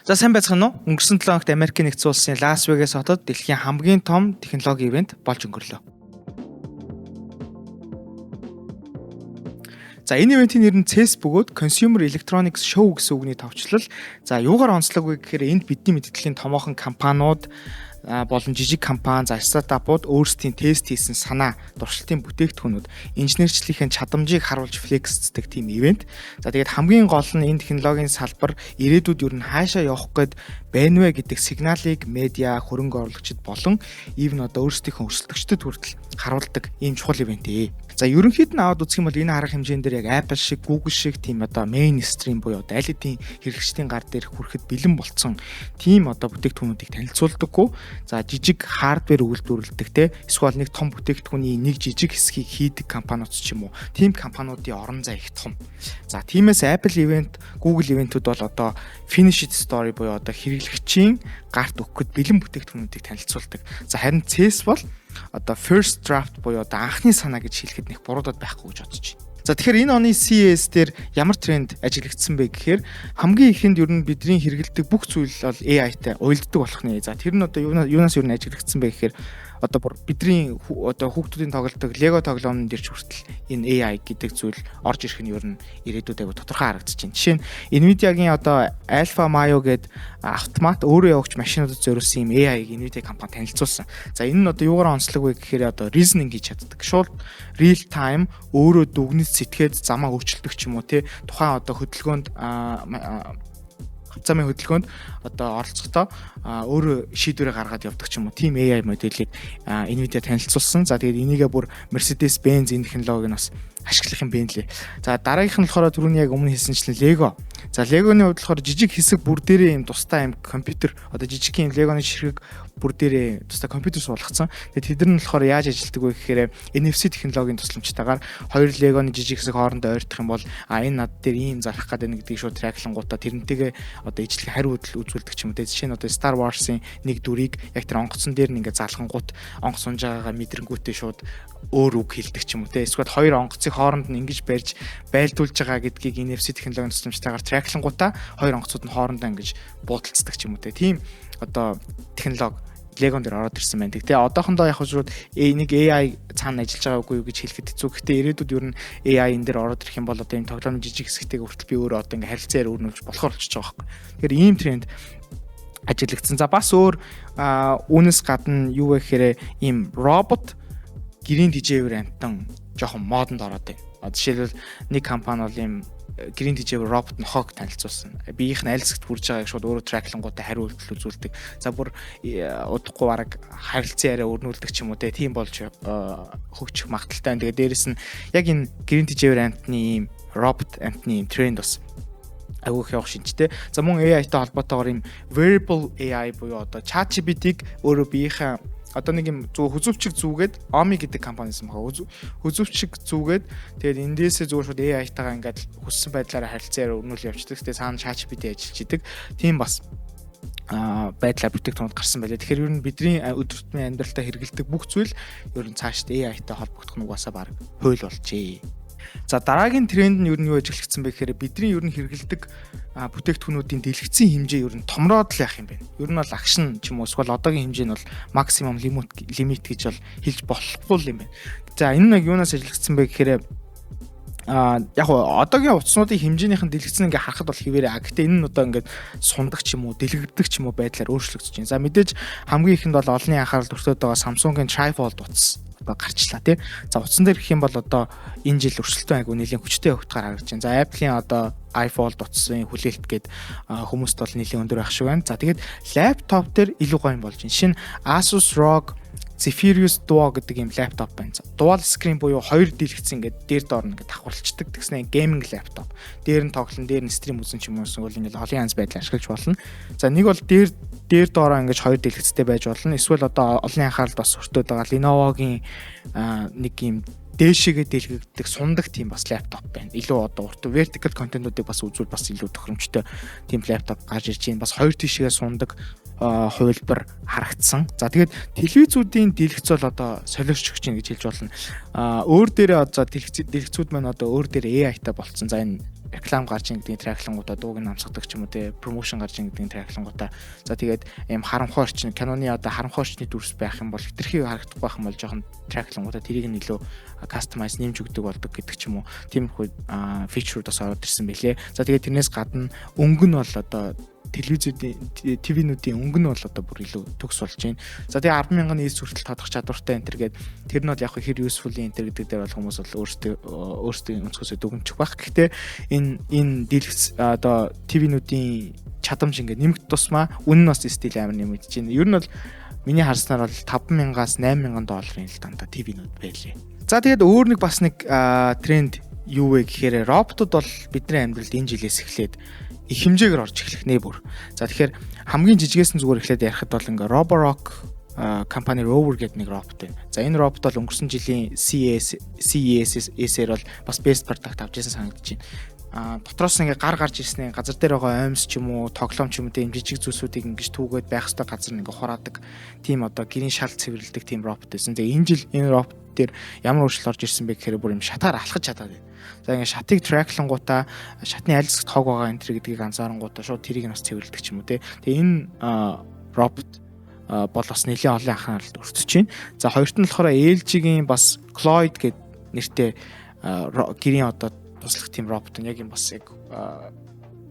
За, сайн байцгаана уу? Өнгөрсөн 7 хоногт Америкийн нэгдсэн улсын Лас Вегас хотод дэлхийн хамгийн том технологи event болж өнгөрлөө. За, энэ event ийн нэр нь CES бөгөөд Consumer Electronics Show гэсэн үгний товчлол. За, юугаар онцлог вэ гэхээр энд бидний мэдтгэлийн томоохон компаниуд болон жижиг компани, за стартапууд өөрсдийн тест хийсэн санаа, туршилтын бүтээгдэхүүнүүд, инженерчлэлийн чадамжийг харуулж flex цдэг тийм event. За, тэгээд хамгийн гол нь энэ технологийн салбар ирээдүйд юу н хаашаа явах гээд байна вэ гэдэг сигналыг медиа, хөрөнгө оруулагчид болон even одоо өөрсдийнхөө өрсөлдөгчдөд хүртэл харуулдаг ийм чухал event ээ. За, ерөнхийд нь аваад үзэх юм бол энэ арга хэмжээн дээр яг Apple шиг, Google шиг тийм одоо mainstream буюу одоо аль хэдийн хэрэглэгчдийн гар дээр хүрэхэд бэлэн болцсон тийм одоо бүтээгдэхүүнүүдийг танилцуулдаггүй. За, жижиг hardware үйлдвэрлэдэг те, эсвэл нэг том бүтээгдэхүүний нэг жижиг хэсгийг хийдэг компаниуд ч юм уу. Тийм компаниудын орон зай их том. За, тиймээс Apple event, Google event-үүд бол одоо finished story буюу одоо хэрэглэгчийн гарт өгөхөд бэлэн бүтээгдэхүүнүүдийг танилцуулдаг. За, харин CES бол одоо first draft буюу одоо анхны санаа гэж хэлэхэд нэг буруудад байхгүй гэж бодож байна. За, тэгэхээр энэ оны CES дээр ямар тренд ажиглагдсан бэ гэхээр хамгийн ихэнд ер нь бидний хэрэглэдэг бүх зүйл бол AI-тай уялддаг болох нэ. За, тэр нь одоо юунаас ер нь ажиглагдсан бэ гэхээр одоо бүр бидний одоо хүүхдүүдийн тоглодог Lego тоглоомн дээр ч хүртэл энэ AI гэдэг зүйл орж ирэх нь ер нь ирээдүйд айгу тодорхой харагдаж байна. Жишээ нь Nvidia-гийн одоо Alpha Mayo гэдэг автомат өөрөө явагч машинуудад зориулсан юм AI-г Nvidia компани танилцуулсан. За, энэ нь одоо юугаар онцлог вэ гэхээр одоо reasoning хийж чаддаг. Шууд real time өөрөө дүгнэж сэтгээд замаа өөрчилдөг ч юм уу те, тухайн одоо хөдөлгөөнд, замын хөдөлгөөнд одоо оролцохдоо өөрөө шийдвэрээ гаргаад явдаг ч юм уу, тийм AI моделийг Nvidia танилцуулсан. За, тэгээд энийгээ бүр Mercedes-Benz энэ технологиг нь бас ашиглах юм байна лээ. За, дараагийнх нь болохоор түрүүний яг өмнө хэлсэнчлэн Lego. За, Lego-ны хувьд болохоор жижиг хэсэг бүр дээрээ юм тустай юм компьютер, одоо жижиг юм Lego-ны ширхэг бүр дээрээ тустай компьютер суулгацсан. Тэгээд тэд нар нь болохоор яаж ажилладаг вэ гэхээр NFC технологийн тусламжтайгаар хоёр Lego-ны жижиг хэсэг хоорондоо ойртох юм бол а энэ над дээр ийм зарах гэдэг нэг гэдгийг шууд track лангуудаа тэрнтэйгээ одоо ижлэх хариу үйлдэл үзүүлдэг ч юм уу. Жишээ нь одоо Star Wars-ын нэг дүрийг яг тэр онгоцон дээр нь ингээд залхангууд онгоц унж байгаагаа мэдрэнгүүтээ шууд өөр үг хэлдэг ч юм уу те. Эсвэл хоёр онгоцыг хооронд нь ингэж барьж байлдуулж байгаа гэдгийг NFC технологийн тусламжтайгаар track лангуудаа хоёр онгоцууд нь хоорондоо ингэж буудалцдаг ч юм уу те. Тийм одоо технологи Lego дээр ороод ирсэн байна. Тэгээ одоохондоо яг шууд нэг AI цаана ажиллаж байгаа үгүй юу гэж хэлэхэд хэцүү. Гэхдээ ирээдүйд ер нь AI энэ дээр ороод ирэх юм бол одоо энэ тоглоомын жижиг хэсэгтэйг хүртэл би өөрөө одоо ингээ харилцан яриа өрнүүлж болохоор болчихж байгаа байхгүй. Тэгэхээр ийм тренд ажиглагдсан. За, бас өөр үүнээс гадна юу вэ гэхээр ийм робот гэрийн тэжээвэр амьтан жоохон модонд ороод байна. Жишээлбэл, нэг компани бол ийм гэрийн тэжээвэр робот нохойг танилцуулсан. Биеийнх нь аль хэсэгт хүрж байгааг шууд өөрөө track лангуудаа хариу үйлдэл үзүүлдэг. За, бүр удахгүй бараг харилцан яриа өрнүүлдэг ч юм уу те, тийм болж хөгжих магадлалтай. Тэгээ дээрэс нь яг энэ гэрийн тэжээвэр амьтны ийм робот амьтны ийм тренд бас айгүй их явах шинжтэй. За, мөн AI-тай холбоотойгоор ийм wearable AI буюу одоо ChatGPT-г өөрөө биеийнхээ одоо нэг юм зүг хүзүүвчиг зүүгээд, Omi гэдэг компаниас юм хаа, хүзүүвчиг зүүгээд, тэгээд эндээсээ зүгээр шууд AI-тайгаа ингээд хүссэн байдлаараа харилцан яриа өрнүүл явчихдаг. Тэгээд цаана ChatGPT ажиллаж идэг. Тийм бас байдлаар бүтээгдэхүүнүүд гарсан байлаа. Тэгэхээр ер нь бидний өдөр тутмын амьдралдаа хэрэглэдэг бүх зүйл ер нь цаашд AI-тай холбогдох нь угаасаа баг хууль болжээ. За, дараагийн тренд нь ер нь юу ажиглагдсан бэ гэхээр бидний ер нь хэрэглэдэг бүтээгдэхүүнүүдийн дэлгэцийн хэмжээ ер нь томроод л явах юм байна. Ер нь бол агшин ч юм уу, эсвэл одоогийн хэмжээ нь бол максимум лимит гэж бол хэлж болохгүй юм байна. За, энэ нэг юунаас ажиглагдсан бэ гэхээр яг одоогийн утаснуудын хэмжээнийх нь дэлгэцэн ингээ харахад бол хэвээрээ. А гэхдээ энэ нь одоо ингээд сундаг ч юм уу, дэлгэрдэг ч юм уу байдлаар өөрчлөгдөж байна. За, мэдээж хамгийн ихэнд бол олонний анхаарал өртөөд байгаа Samsung-ын Trifold утас одоо гарчлаа тий. За, утсан дээр гэх юм бол одоо энэ жил өрсөлдөөн айгу нэлийн хүчтэй явагдахаар харагдаж байна. За, Apple-ийн одоо iFold утсын хүлээлт гээд хүмүүст бол нэлийн өндөр байх шиг байна. За, тэгээд лаптоп дээр илүү гоё юм болж байна. Шинэ Asus ROG Zephyrus Duo гэдэг юм лаптоп байна. Dual screen буюу хоёр дэлгэц ингээд дээр доор нь ингээд давхарлцдаг. Тэгснэ gaming лаптоп. Дээр нь тоглон, дээр нь stream үзэн ч юм уу, эсвэл ингээд олон янз байдлаар ашиглаж болно. За, нэг бол дээр дээр доороо ингээд хоёр дэлгэцтэй байж болно. Эсвэл одоо олонний анхааралд бас өртөөд байгаа Lenovo-гийн нэг юм дээшээгээ дэлгэгдэх сундаг тийм бас лаптоп байна. Илүү одоо урт vertical контентуудыг бас үзүүл бас илүү тохиромжтой тийм лаптоп гарч ирж байна. Бас хоёр тишээгээ сундаг хувилбар харагдсан. За, тэгээд телевизүүдийн дэлгэц бол одоо солиорч өгч байна гэж хэлж болно. А өөр дээрээ одоо дэлгэцүүд маань одоо өөр дээрээ AI-тай болцсон. За, энэ Реклам гарч ийн гэдгийг track лангуудаа дууг нь амсгадаг ч юм уу те, promotion гарч ийн гэдгийг track лангуудаа, за тэгээд ийм харанхуй орчин, киноны одоо харанхуй орчны дүрс байх юм бол, хэтэрхий харагдахгүй байх юм бол жоохон track лангуудаа тэрийг нь илүү customize нэмж өгдөг болдог гэдэг ч юм уу, тиймэрхүү feature үүд бас ороод ирсэн байлээ. За, тэгээд тэрнээс гадна өнгө нь бол одоо телевизүүдийн, TV-нүүдийн өнгө нь бол одоо бүр илүү төгс болж байна. За, тэгээ 10,000 нийт хүртэл тодох чадвартай энэ төр гээд, тэр нь бол яг хэр useful энэ төр гэдэг дээр бол хүмүүс бол өөрсдөө өөрсдийн өнцгөөсөө дүгнчих байх. Гэхдээ энэ дийлгэц одоо TV-нүүдийн чадамж ингээд нэмэгдэх тусмаа үнэ нь бас still амар нэмэгдэж байна. Ер нь бол миний харснаар бол 5000-аас 8000 долларын л дандаа TV-нүүд байлээ. За, тэгээд өөр нэг бас нэг тренд юу вэ гэхээр роботууд бол бидний амьдралд энэ жилээс эхлээд их хэмжээгээр орж эхлэх нэ бүр. За, тэгэхээр хамгийн жижигээс нь зүгээр эхлээд ярихад бол ингээ Roborock компани Rover гэдэг нэг робот байна. За, энэ робот бол өнгөрсөн жилийн CES-ээр бол бас best product авч ирсэн санагдаж байна. Дотроос ингээ гар гарч ирснээр газар дээр байгаа оймс ч юм уу, тоглоом ч юм уу, тийм жижиг зүйлсүүдийг ингэж түүгээд байх ёстой газар нь ингээ хураадаг. Тийм одоо гэрийн шал цэвэрлэдэг тийм робот байсан. Тэгээ энэ жил энэ робот дээр ямар өөрчлөлт орж ирсэн бэ гэхээр бүр юм шатаар алхаж чадаад байна. За, ингээ шатыг track лангуудаа шатны аль хэсэгт хог байгаа энэ төр гэдгийг анзаарангуудаа шууд тэрийг нь бас цэвэрлэдэг ч юм уу те. Тэгээ энэ робот бол бас нэлээд олон анхааралд өртөж байна. За, хоёрт нь болохоор LG-гийн бас CLOiD гэд нэртэй гэрийн одоо туслах тийм робот нь яг юм бас яг,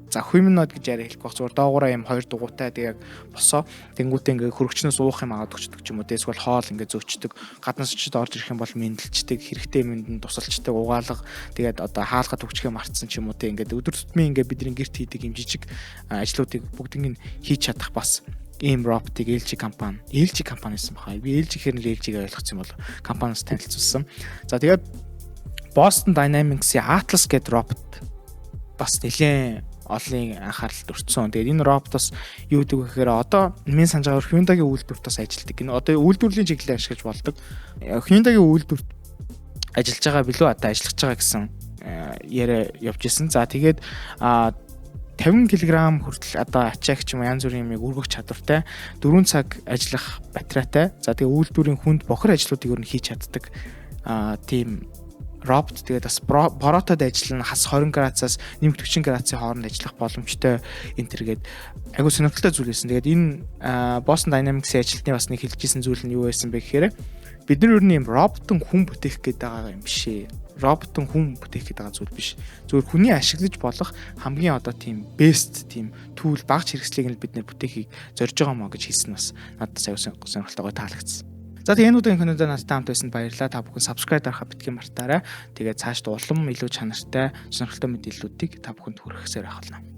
за, humanoid гэж яриа хэлэх байх, зүгээр доогоороо юм хоёр дугуйтай, тэг яг босоо тэнгуүтээ ингээ хөрөгчнөөс уух юм аваад өгчдөг ч юм уу те, эсвэл хоол ингээ зөөчдөг, гаднаас очиж орж ирэх юм бол мэндэлчдэг, хэрэгтэй юмд нь тусалчдаг, угаалга, тэгээд одоо хаалга төгчхөө мартсан ч юм уу те, ингээд өдөр тутмын ингээ бидний гэрт хийдэг юм жижиг ажлуудыг бүгднийг хийж чадах бас ийм роботыг LG компани, LG компани гэсэн баха. Би LG гэхээр нь LG-г ойлгосон юм бол компаниас танилцуулсан. За, тэгээд Boston Dynamics-ийн Atlas гэдэг робот бас нэлээд олон анхааралд өртсөн. Тэгээд энэ робот бас юу гэдэг вэ гэхээр одоо миний санаж байгаагаар Hyundai-гийн үйлдвэрт бас ажилладаг. Энэ одоо үйлдвэрлэлийн чиглэлээр ашиглаж болдог. Hyundai-гийн үйлдвэрт ажиллаж байгаа билүү, одоо ажиллаж байгаа гэсэн яриа явж исэн. За, тэгээд 50 кг хүртэл одоо ачааг ч юм уу, янз бүрийн юмыг өргөх чадвартай, 4 цаг ажиллах батарейтай. За, тэгээ үйлдвэрийн хүнд бохир ажлуудыг өөр нь хийж чаддаг тийм робот. Тэгээд бас боротод ажиллана, хас 20 градусаас нэмэх 40 градусын хооронд ажиллах боломжтой энэ төр гээд айгуу сонирхолтой зүйл байсан. Тэгээд энэ Boston Dynamics-ийн ажилтны бас нэг хэлжсэн зүйл нь юу байсан бэ гэхээр бид нар ер нь юм роботон хүн бүтээх гээд байгаа юм биш ээ. Роботон хүн бүтээх гээд байгаа зүйл биш. Зүгээр хүний ашиглаж болох хамгийн одоо тийм best тийм tool, багц хэрэгслийг нь бид нэр бүтээхийг зорж байгаа мó гэж хэлсэн бас надад аюу сонирхолтойгоо таалагдсан. За, тэгээ энэ удаагийн кинодоо надтай хамт байсанд баярлалаа. Та бүхэн subscribe дарахаа битгий мартаарай. Тэгээ цаашд улам илүү чанартай, сонирхолтой мэдээллүүдийг та бүхэнд хүргэхсээр байх болно.